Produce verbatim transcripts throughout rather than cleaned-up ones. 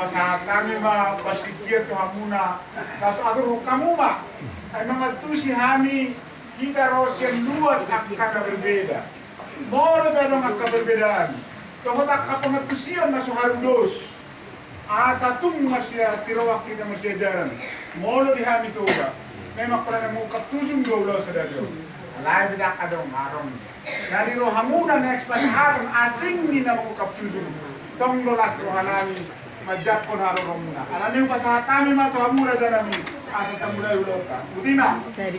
Pasahat nami ma partingkian tu hamuna, laos aturhon hamu ma. Ai mangantusi hami, hita ro sian luat angka na berbeda. Molo pe adong angka perbedaan, dohot angka pangantusion na so haru dos, asa tung marsiatiroan hita marsiajaran. Molo di hami Toba, memang pola na mangungkap tujung do ulaon sadari on. Alai pe ndang adong, adong na di rohamuna na ekspert, adong asing ni na mangungkap tujung. Tong do las roha nami manjangkon haroronmuna. Alani i hupasahat hami ma tu hamu raja nami, asa tamulai ulaonta. Botima. Jadi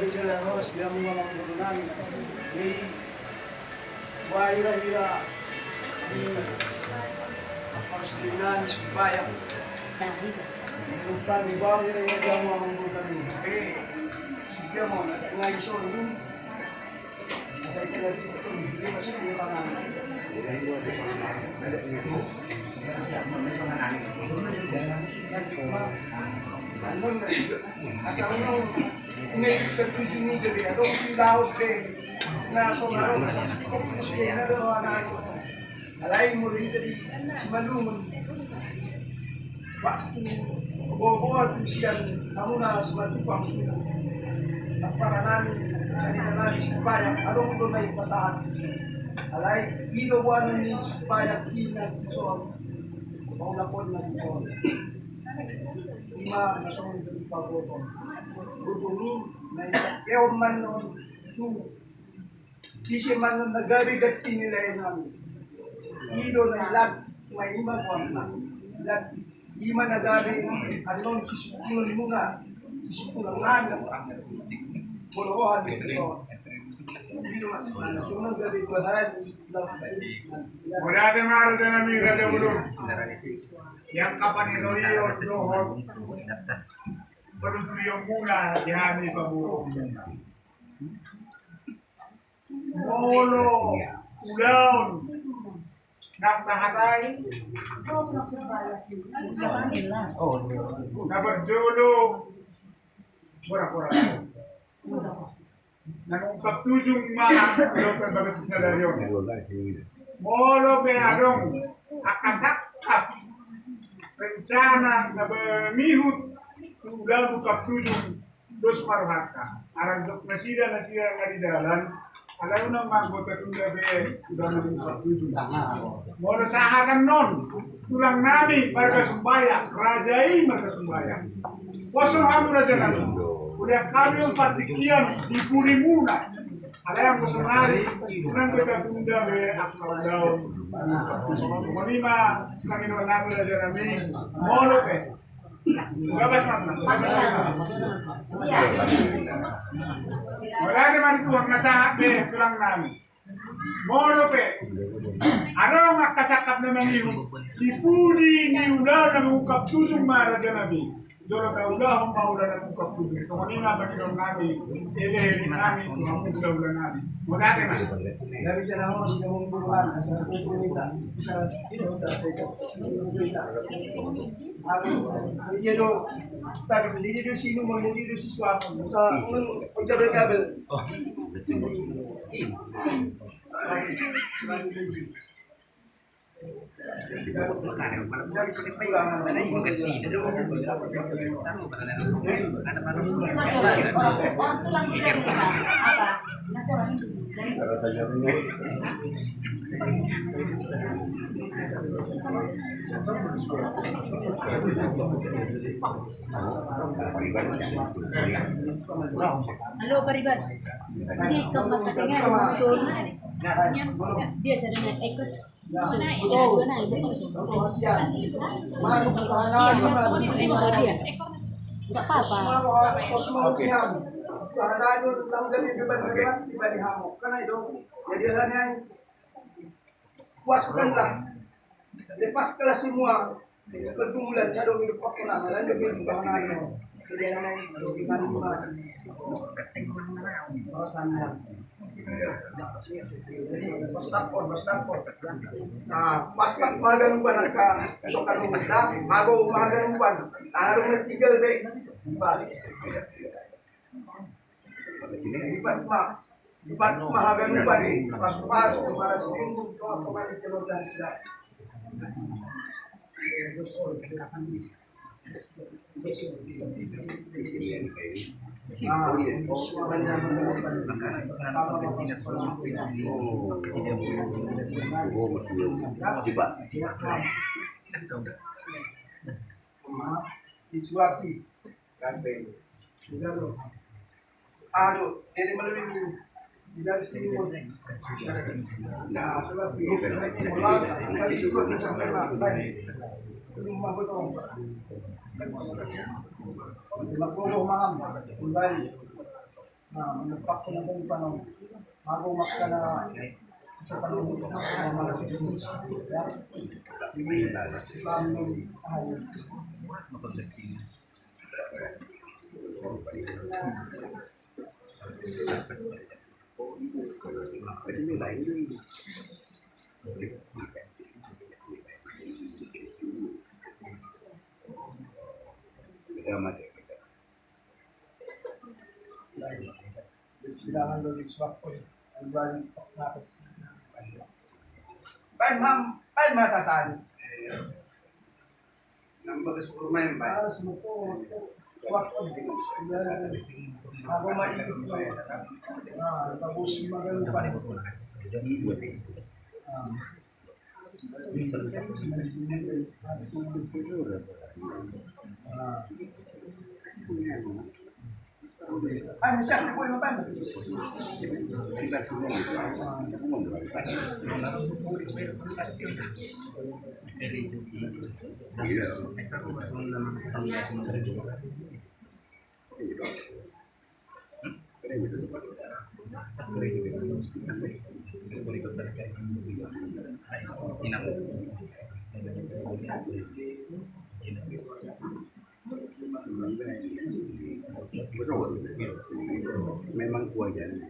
jala ros di hamu amang boru nami. Jadi bahira-hira di parsilingan supaya lupa di bawah hira-hira di hamu amang boru nami. Eh, siapa mau ngai solo dulu. Asal no, nunga ketujuh ni gabe adong si laut pe. Na so na ro, na sasakit kok musuh ya, na ro anak. Alai molo hita di Simalungun, waktu boboa tu sian hamuna Simatupang, tampara nami, sanina nami Sipayak, adong do na i pasahat. Alai i do boanon ni Sipayak i na tuson, paulakon na tuson. Ima na songon i paboto. Boto ni na i pakeon manon tu Ise manon na gabe ganti ni lae nami. I do na ilat ma ima goarna. Ilat ima na gabe annon sisungkulan muna. Sisungkulan muna. Bolo roha di so. I do ma sumana sumana gabe dua hali. Mauliate ma raja nami, raja bolon. Yang kapan ino io dohot panuturion muna di hami paboa. Molo ulaon na tahatai na parjolo borak-borak na mangungkap tujung ma ulaon parbagas sadari on. Molo pe adong angka sangkap rencana na mangihut tu ulaon ungkap tujung, dos ma rohanta. Arandok nasida nasida na di dalan, alai unang ma anggo tatunda be ulaon na mangungkap tujung. Molo sahat annon tulang nami marga Sumbayak, raja i marga Sumbayak. Poso hamu raja nami. Udah kami partingkian di purimuna. Alai anggo sonari unang be tatunda be angka ulaon. Songon i ma pangidoan nami raja nami. Molo pe Gabas ma. Mauliate ma di Tuhan na sahat be tulang nami. Molo pe adong angka sangkap na mangihut di pudi ni ulaon na mangungkap tujung ma raja nami. Jolo taulahon ma ulaon na mangungkap tujung. Songon i ma pangidoan nami. Elehe nami tu hamu ulaon nami. Mauliate ma. Dari sana mau sudah mengumpulkan asal kumpul kita. Kita kita Iya do, start berdiri do sini, mau jadi do siswa. Masa, hmm, udah berkabel. Halo, Pariban. Jadi, kau pas katanya ada motor. Dia sedang naik ekor. Iya, maksud dia. Enggak apa-apa. Oke. Puaskanlah. Lepaskanlah semua pergumulan, adong hidup apa nama, lanjut hidup apa nama. Jadi, anak-anak, hidup di mana, di mana. Rasanya. Jadi, berstapon, berstapon. Nah, pas tak magang bukan angka, sokan rumah, nah, mago magang bukan. Nah, rumah tinggal baik. Balik. Lipat ma, lipat ma haganupan, pasu-pasu, palas minggu, tua kembali ke lokasi. Disuapi. Aduh, jadi malam ini. Bisa di sini, Bos. Nah, sebab itu, saya juga bisa sampai lah. Ini rumah gotong. Lima puluh malam, kembali. Nah, menepakkan apa yang dipanau. Aku makan, eh, sepanau, eh, makan sedikit. Ya. Ini, kami, ah, ya. Baen ma, baen ma tatan. Nambah ke syukur main, Pak. Ah, syukur. Syukur. Aku mah itu. Ah, bagus, makan, Pak. Ah. Ah. Memang kuajan.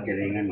Jelengan.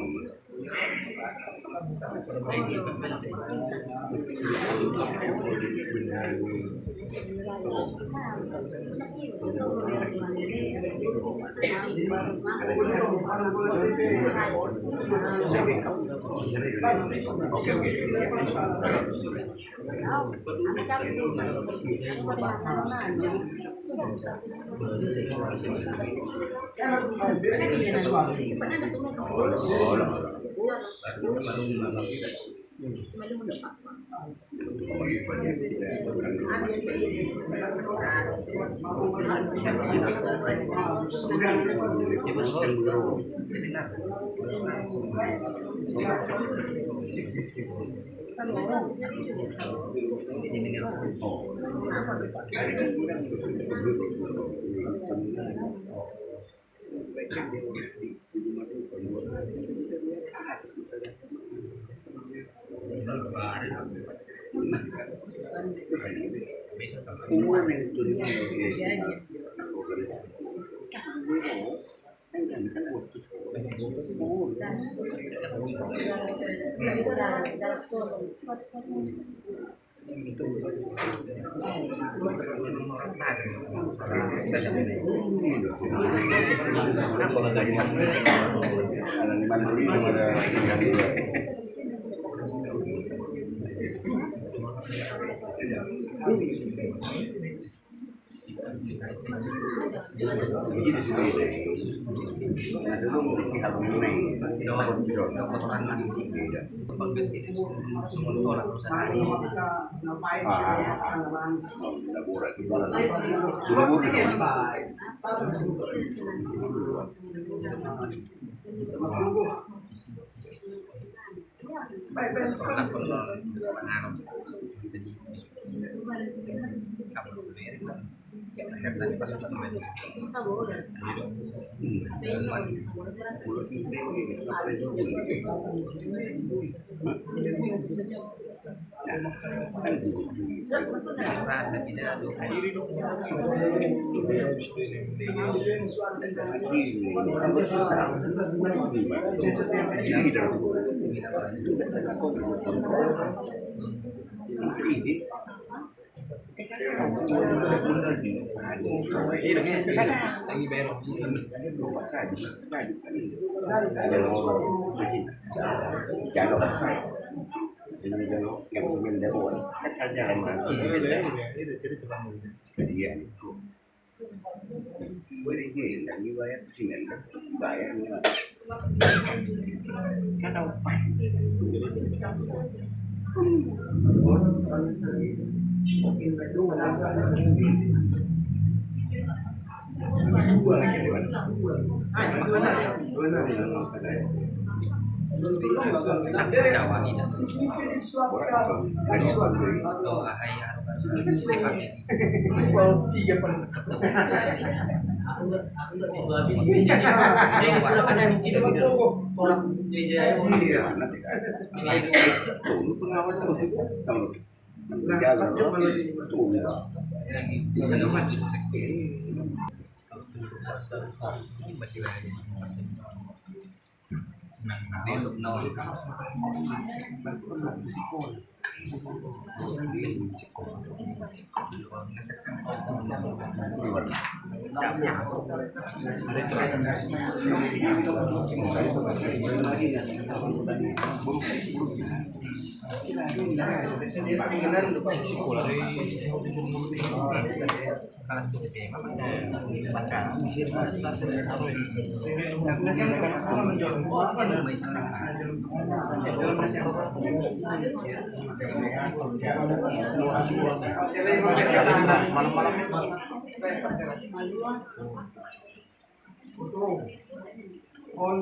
On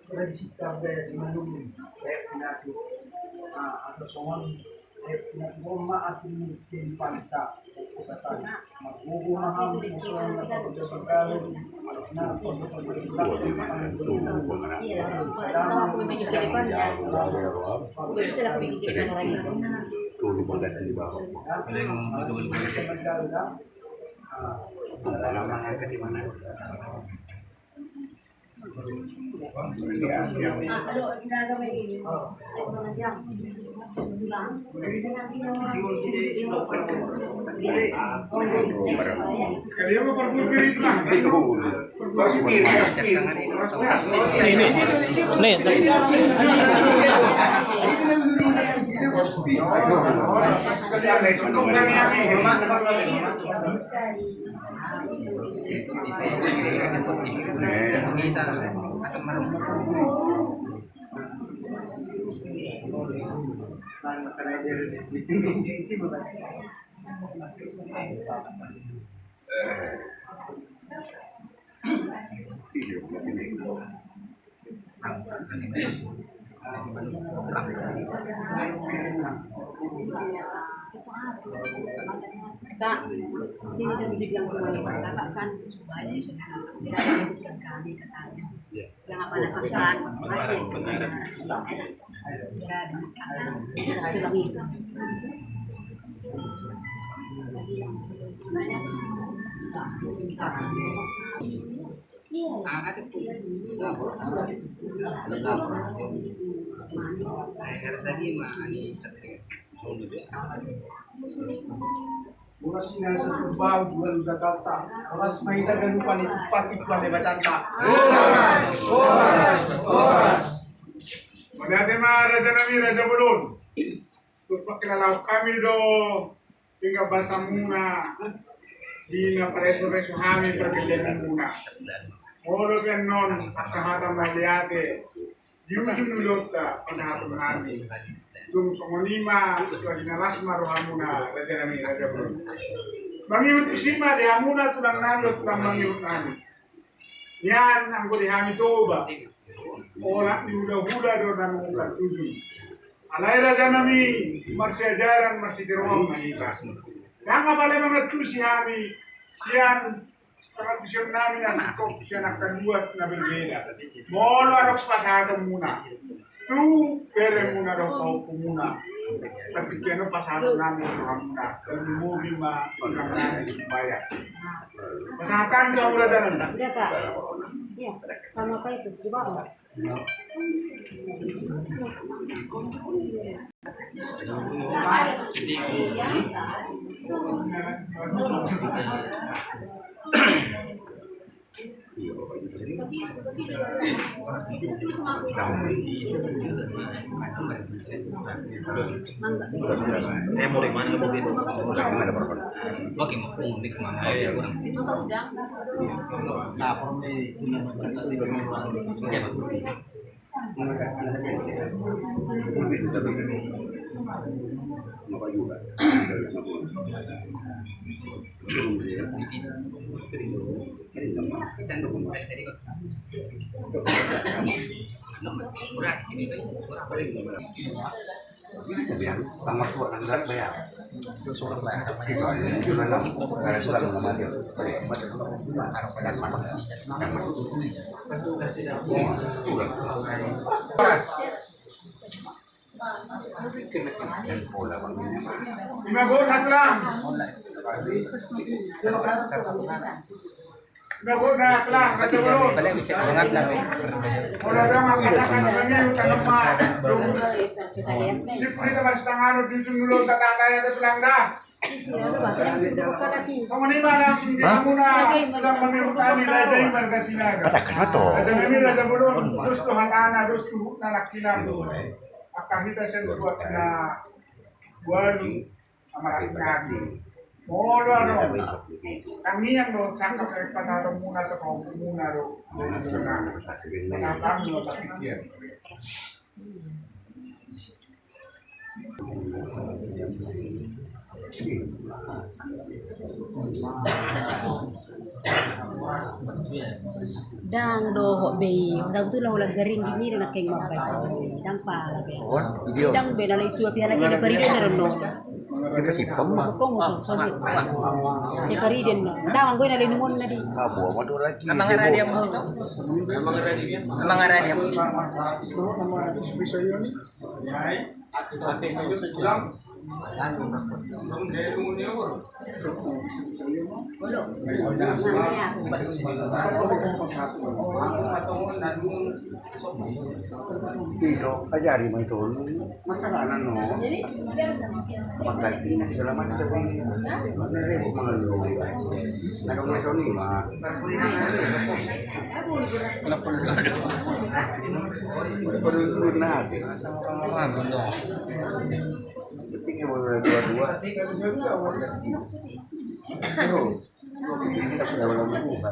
tradisi tabe simalungun, eh, pinatu. Ah, asa songon, eh, pinatu on ma atur ni panta. Margogo ma hamu songon na pardua sagalo. Kak, sini dulu di belakang rumah, Kakak kan supaya tidak ikutkan kami, katanya. Yang apa nasabkan, masih. Horas ni na satu bau juga lu Jakarta. Horas ma hita ganupan i patik pada batanta. Horas, horas, horas. Mauliate ma raja nami, raja bolon. Tumpak kilalaon hami do pinggan basamuna di na pareso-reso hami pargellenmuna. Molo pe annon angka hata mauliate di ujung ni ulaonta pasahaton hami. Tung songon i ma, tua hinalas ma rohamuna raja nami, raja bolon. Mangihut tusi ma di hamuna tulang nami, tulang mangihut nami. Nian anggo di hami Toba, olat ni hula-hula do na mangungkap tuju. Alai raja nami, marsiajaran, marsitiruon ma hita. Ndang apala mangantusi hami sian pangantusion nami na singkop sian angka luat na berbeda. Molo adong pasahatonmuna tu beremuna dohot pahompumuna, satingkian on pasahaton nami tu hamuna, dan lumobi ma tulang nami supaya pasahaton tu hamuna raja nami. Iya, sama apa itu? Di bawah. Lima gol satu lah. Lima gol satu lah, Raja Bolon. Kalau ada yang masakan lagi, utang apa? Sip, kita masih tangan di ujung dulu, tak ada yang terpelang dah. Songon i ma nang di hamuna, tulang mangihut hami Raja i marga Sinaga. Raja nami Raja Bolon, dos do hatana, dos do huhutna nangkinan. Angka hita sian dua na ualu, na marasingkir. Molo adong tangiang dohot sangkap, pasahatonmuna tu pahompu muna do. Pasahatonmuna do. Ndang dohot be i, sabutuha holan garing gini do nangkin mambaen. Ndang pala be. Ndang be na lain suap i, halak i na paridion na ro. Kita simpang ma. Sokong, sokong, sokong. Sai paridion na. Ndang anggo i na lain umon na di. Amang Aradi, amang Aradi, amang Aradi. Ido, ajari ma itu. Masalah nano. Pangganti na segala macam. Mana ribut mengeluh. Ada macam ni ma. Perlu dulu nasi. Penting ya, boleh dua-dua. Seru. Ini tak pernah lama juga.